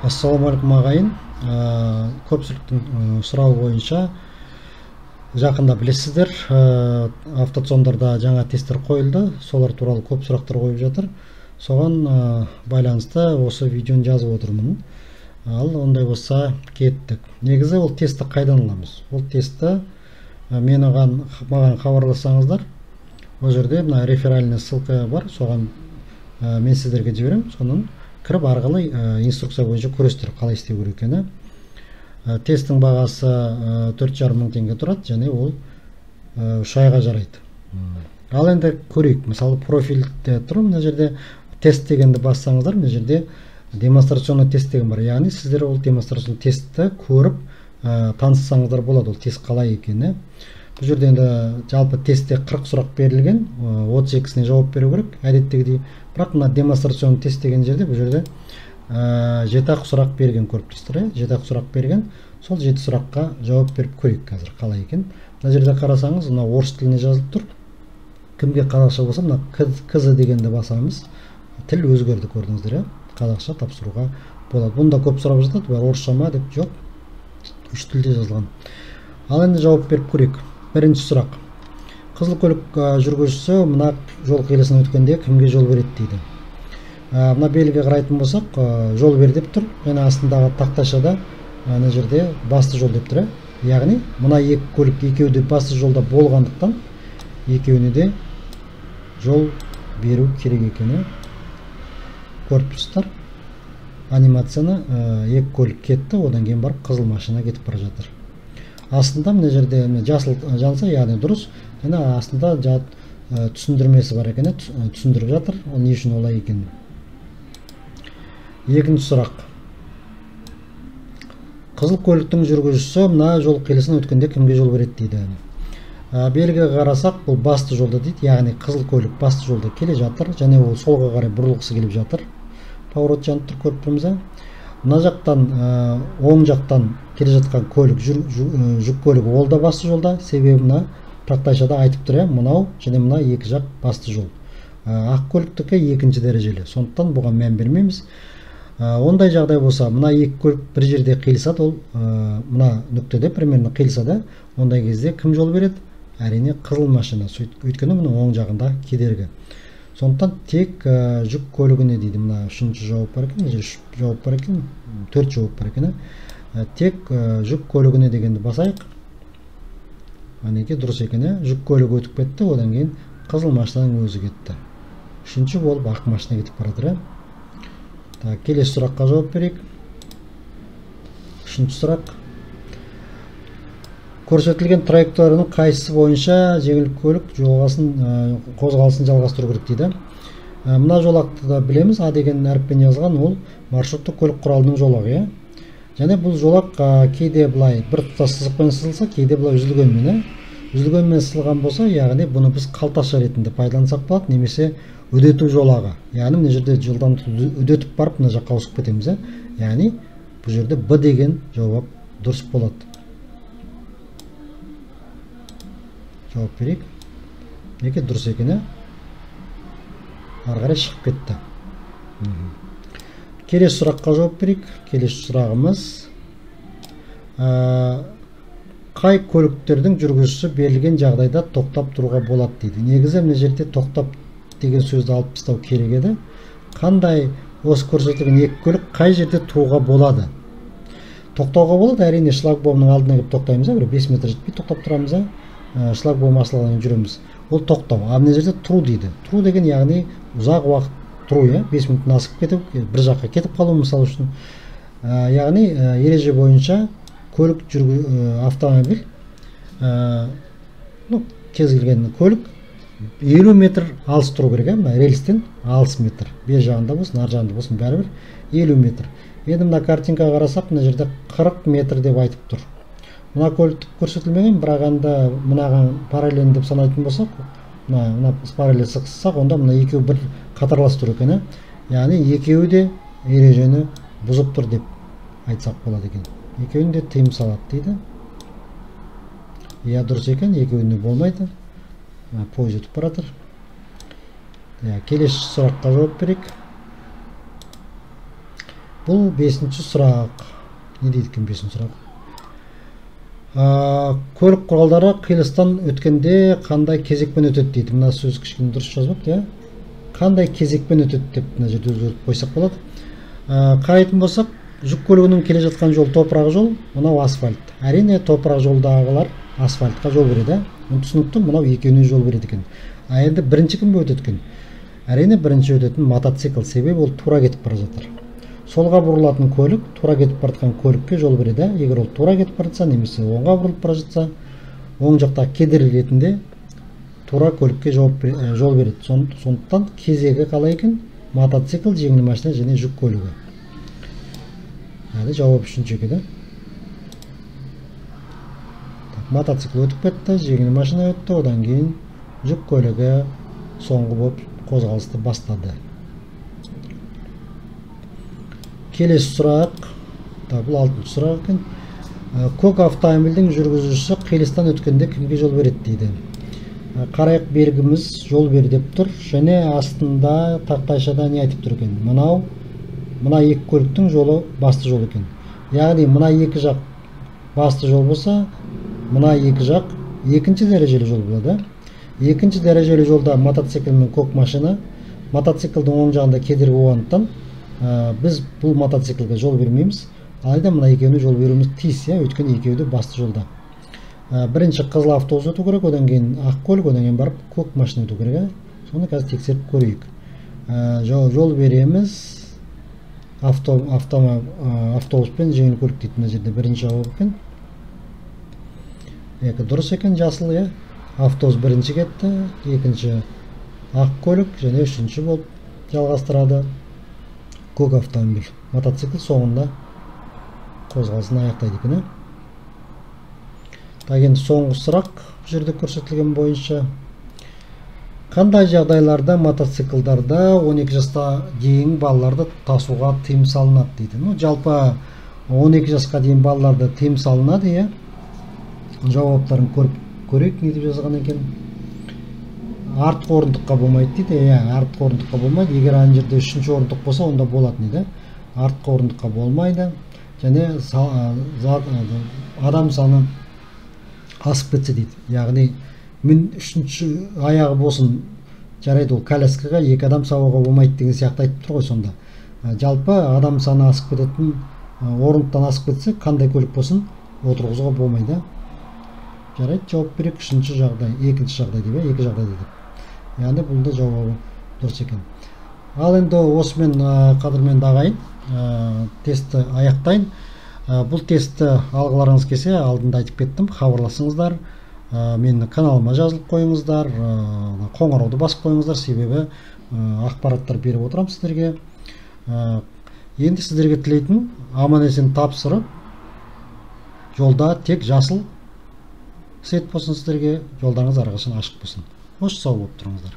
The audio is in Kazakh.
Ассалаумағалейкум ағайын. Көпшіліктің сұрауы бойынша жақында білесіздер, автоцондарда жаңа тесттер қойылды. Солар туралы көп сұрақтар қойып жатыр. Соған байланысты осы видеоны жазып отырмын. Ал ондай болса кеттік. Негізі ол тестті қайдан аламыз? Ол тестті маған хабарлассаңыздар, ол жерде мына реферальный ссылка бар, соған мен сіздерге жіберемін. Соның кіріп арқылы инструкция бойынша көресіздер қалай істеу керек екені. Тесттің бағасы 4,5 мың теңге тұрады және ол 3 айға жарайды. Ал енді көрейік. Мысалы, профильде тұр, мына жерде тест дегенді бассаңыздар, мына жерде демонстрационный тест деген бар. Яғни сіздер ол демонстрационный тестті көріп таныссаңыздар болады, ол тест қалай екені. Бұл жерде енді жалпы тестте 40 сұрақ берілген, 32-сіне жауап беру керек әдеттегідей. Бірақ мына демонстрационный тест деген жерде бұл жерде 7-ақ сұрақ берген, көріп тұрсыздар, 7-ақ сұрақ берген. Сол 7 сұраққа жауап беріп көрейік қазір қалай екен. Мына жерде қарасаңыз, мына орыс тіліне жазылып тұр. Кімге қазақша болса, мына кз дегенді басамыз. Тіл өзгерді, көрдіңіздер, қазақша тапсыруға болады. Бұны да көп сұрап жатады, бәрі орысша ма деп. Жоқ, үш тілде жазылған. Ал енді жауап беріп көрейік. Бірінші сұрақ. Қызыл көлік жүргізушісі мына жол қиылысынан өткенде кімге жол береді дейді. Мына белгіге қарайтын болсақ, жол бер деп тұр. Және астындағы тақташада ана жерде басты жол деп тұр. Яғни мына екі көлік екеуі де басты жолда болғандықтан екеуіне де жол беру керек екені көріп тұрсыздар. Анимацияны екі көлік кетті, одан кейін барып қызыл машина кетіп бара жатыр. Астында мына жерде жасыл жанса, яғни дұрыс. Және астында түсіндірмесі бар екен, түсіндіріп жатыр, ол не үшін олай екенін. Екінші сұрақ. Қызыл көліктің жүргізушісі мына жол қиылысынан өткенде кімге жол береді дейді. Белгіге қарасақ, бұл басты жолда дейді, яғни қызыл көлік басты жолда келе жатыр және ол солға қарай бұрылғысы келіп жатыр. Поворот жанып тұр, көріп тұрмыз. Мына жақтан, оң жақтан келе жатқан көлік, жүк көлігі, ол да басты жолда. Себебі мына тақтайшада айтып тұр, мынау және мына екі жақ басты жол. Ақ көліктікі екінші дәрежелі, сондықтан бұған мән бермейміз. Ондай жағдай болса, мына екі көлік бір жерде қиылысады, ол мына нүктеде примерно қиылысады. Ондай кезде кім жол береді? Әрине қызыл машина, өйткені мұның оң жағында кедергі. Сондықтан тек жүк көлігіне дейді. Мына үшінші жауап бар екен, үш жауап бар екен, төрт жауап бар екен. Тек жүк көлігіне дегенді басайық. Әнеки дұрыс екен, жүк көлігі өтіп кетті, одан кейін қызыл машинаның өзі кетті. Үшінші болып ақ машина кетіп бара жатыр. Так, келесі сұраққа жауап берейік. Үшінші сұрақ. Көрсетілген траекторияның қайсысы бойынша жеңіл көлік қозғалысын жалғастыру керек дейді. Мына жолақты да білеміз, А деген әріппен жазылған, ол маршруттық көлік құралының жолағы. Және бұл жолақ кейде былай бір тұтас сызықпен сызылса, кейде былай үзілгенмен. Үзілгенмен сызылған болса, яғни бұны біз қалташа ретінде пайдалансақ болады, немесе үдету жолағы. Яғни мына жерде жылдамдықты үдетіп барып мына жаққа ауысып кетеміз. Яғни бұл жерде Б деген жауап дұрыс болады. Жауап берейік. Неге дұрыс екені? Ары қарай шығып кетті. Келесі сұраққа жауап берейік. Келесі сұрағымыз. Қай көліктердің жүргізушісі берілген жағдайда тоқтап тұруға болады дейді. Негізі мына жерде тоқтап деген сөзді алып тастау керек еді. Қандай осы көрсетілген екі көлік қай жерде тұруға болады? Тоқтауға болады, әрине шлагбаумның алдына келіп тоқтаймыз, бір 5 метр жетпей тоқтап тұрамыз. Шлагбаум ашылғаннан жүреміз. Ол тоқтау. А мына жерде тұру дейді. Тұру деген яғни ұзақ уақыт тұру, 5 минуттан асып кетіп, бір жаққа кетіп қалу мысалы үшін. Яғни ереже бойынша көлік автомобиль, кез келген көлік 50 метр алыс тұру керек, мына рельстен алыс метр. Бер жағында болсын, ар жағында болсын, бәрібір 50 метр. Енді мына картинкаға қарасақ, мына жерде 40 метр деп айтып тұр. Мына көлік көрсетілмеген, бірақ енді мынаған параллель деп санайтын болсақ, мына параллель сызсақ, онда мына екеуі бір қатарлас тұр екен. Яғни екеуі де ережені бұзып тұр деп айтсақ болады екен. Екеуін де тыйым салады дейді. Иә, дұрыс екен, екеуіне болмайды. Пойыз өтіп бара жатыр. Келесі сұраққа жауап берейік. Бұл бесінші сұрақ. Не дейді екен бесінші сұрақ? Көлік құралдары қиылыстан өткенде қандай кезекпен өтеді дейді. Мына сөз кішкене дұрыс жазбапты, иә? Қандай кезекпен өтеді деп мына жерде өзгертіп қойсақ болады. Қарайтын болсақ, жүк көлігінің келе жатқан жол топырақ жол, мынау асфальт. Әрине, топырақ жолдағылар асфальтқа жол береді. Мұны түсінікті, мынау екеуіне жол береді екен. А енді бірінші кім өтеді екен? Әрине, бірінші өтетін мотоцикл, себебі ол тура кетіп бара жатыр. Солға бұрылатын көлік тура кетіп бара жатқан көлікке жол береді. Егер ол тура кетіп бара жатса, немесе оңға бұрылып бара жатса, оң жақта кедергі ретінде тура көлікке жол береді. Сондықтан кезегі қалай екен? Мотоцикл, жеңіл машина және жүк көлігі. Әлі жауап үшінші екен. Мотоцикл өтіп кетті, жеңіл машина өтті, одан кейін жүк көлігі соңғы болып қозғалысты бастады. Келесі сұрақ, бұл алтыншы сұрақ екен. Көк автомобильдің жүргізушісі қиылыстан өткенде кімге жол береді дейді. Қарайық, белгіміз жол бер деп тұр. Және астында тақтайшада не айтып тұр екен? Мынау, мына екі көліктің жолы басты жол екен. Яғни мына екі жақ басты жол болса, мына екі жақ екінші дәрежелі жол болады. Екінші дәрежелі жолда мотоцикл мен көк машина. Мотоциклдің оң жағында кедергі болғандықтан біз бұл мотоциклге жол бермейміз. Алайда мына екеуіне жол беруіміз тиіс, өйткені екеуі де басты жолда. Бірінші қызыл автобус өту керек, одан кейін ақ көлік, одан кейін барып көк машина өту керек. Соны қазір тексеріп көрейік. Жол береміз. Автобус пен жеңіл көлік дейді мына жерде бірінші жауап екен. Екі дұрыс екен, жасыл, иә. Автобус бірінші кетті, екінші ақ көлік және үшінші болып жалғастырады көк автомобиль. Мотоцикл соңында қозғалысын аяқтайды екен. Так, енді соңғы сұрақ бұл жерде көрсетілген бойынша. Қандай жағдайларда мотоциклдарда 12 жаста дейін балаларды тасуға тыйым салынады дейді. Ну, жалпы 12 жасқа дейін балаларды тыйым салынады, иә. Жауаптарын көріп көрейік, не деп жазған екен. Артқы орындыққа болмайды дейді. Иә, артқы орындыққа болмайды. Егер ана жерде үшінші орындық болса, онда болатын еді. Артқы орындыққа болмайды. Және адам саны асып кетсе дейді. Яғни мен үшінші аяғы болсын, жарайды, ол коляскаға екі адам салуға болмайды деген сияқты айтып тұр ғой сонда. Жалпы адам саны асып кететін, орындықтан асып кетсе, қандай көлік болсын отырғызуға болмайды. Жарайды, жауап берейік. Үшінші жағдай, екінші жағдай деп, екі жағдай деп. Яғни бұл да жауабы дұрыс екен. Ал енді осымен, қадірменді ағайын, тестті аяқтайын. Бұл тестті алғыларыңыз келсе, алдында айтып кеттім, хабарласыңыздар, менің каналыма жазылып қойыңыздар, қоңырауды басып қойыңыздар, себебі ақпараттар беріп отырамын сіздерге. Енді сіздерге тілейтін, аман есен тапсырып, жолда тек жасыл свет болсын сіздерге, жолдарыңыз әрқашан ашық болсын. Қош сау болып тұрыңыздар.